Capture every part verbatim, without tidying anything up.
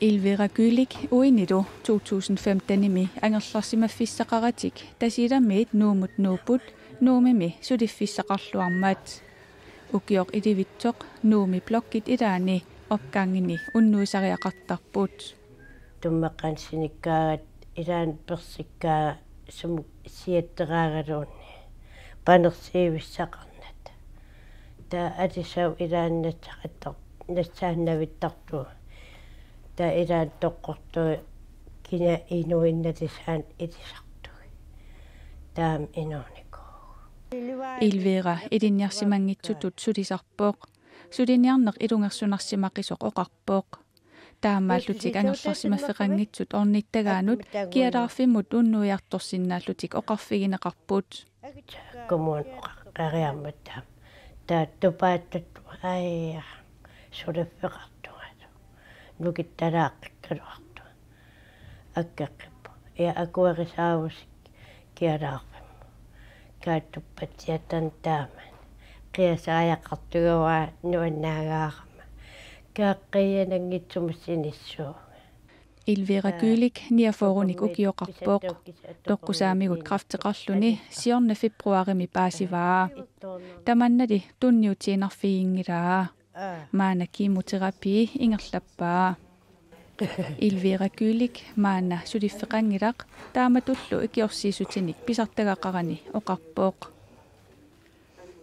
Elvira Kylik uinilu to tusind femtenimi angerlarsimaffissaqaratik Tasiilamiit Nuummut nuupput Nuummimi suliffissaqarluarmat. Ukioq ilivitsoq Nuummi blokkit ilaanni opgangini unnuisariaqartarput. Tummeqqanik sinikkaangat ilaanni persikkaangat sumut siatteraagaluunniit panersiivissaqarnata. Taava alisap ilaanni nassaqattar-, nassaannavittartugut. Taava ilaanni toqqortugut kina inuinnalisaannik ilisartugit. Taama inuunikuuvugut. Elvira ilinniarsimanngitsutut sulisarpoq. Suliniarneq ilungersunarsimaqisoq oqarpoq. Taamaallutik angerlarsimaffeqanngitsut ornittagaannut kialaarfimmut unnuiartorsinnaallutik oqarfigineqarput. Kommuni oqaqqeriarmat taama. Taava tupaattut aja suliffeqartungalu. Nukittalaaqikkaluartunga. Akkeqqipput. Ja akuerisaarusik kialaarfimmut. Kaattuppatsiattan taaman. Qiasariaqartugavaa nuannaagaarama. Kaaqqiiananngitsumut sinissuunga. Elvira Kylik niogfyrrenik ukioqarpoq. Toqqusaamigut kræfteqarluni siorna februarimi paasivaa. Tamannali tunniutiinnarfiginngilaa. Maanna kemoterapi ingerlappaa. Elvira Kylik maanna suliffeqanngilaq taamatullu ikiorsiissutinik pisartagaqarani oqarpoq.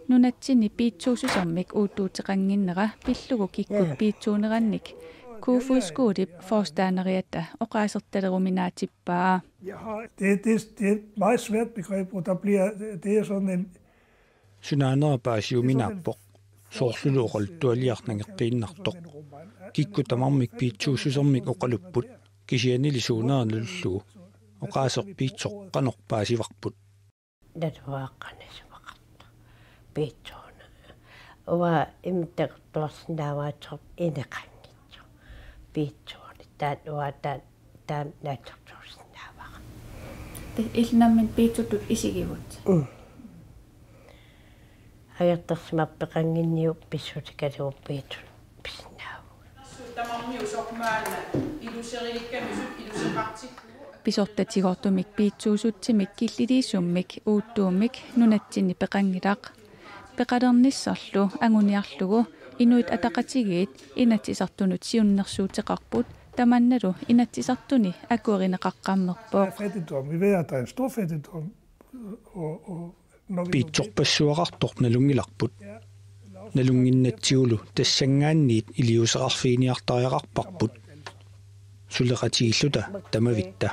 Nunatsinni piitsuussusermik uuttuuteqannginnera pillugu kikkut piitsuunerannik Kofoeds Skolep forstanderiata oqaasertaleruminaatsippaa. Jeg har, det, det, det er et meget svært begreb, og der bliver, det er sådan en... Sunaanera paasiuminaappoq. Soorlulu oqaluttualiaq nangeqqiinnartoq. Kikkut tamarmik piitsuussusermik oqalupput. Kisiannili suunera nalullugu. Oqaaseq piitsoq qanoq paasivarput. Naluaaqqanissavaqartoq. Piitsuuna. Uanga imittartuarsinnaavaatsoq ineqanngitsoq. Piitsuuna. Taanna uanga taanna taanna naatsorsuusinnaavara. Te ilnammin piitsutut isigivut. Mm. Agertarsimappeqannginniuk pissusikalugit piitsut pisinnaavugut. Tamarmiusoq maanna iluseriikkamisut iluseqartikkugut. Pisortatigoortumik piitsuussutsimik killiliisummik uuttuummik nunatsinni peqanngilaq. Peqalernissarlu anguniarlugu Inuit Ataqatigiit Inatsisartunut siunnersuuteqarput tamannalu Inatsisartuni akuerineqaqqammerpoq. Fattigdom. Vi ved, at der er en stor fattigdom, og, og når vi... Piitsorpassuaqartoq nalunngilarput. Nalunnginnatsigulu tassanngaanniit iliuuseqarfiginiartariaqarparput. Suleqatigiilluta tamavitta.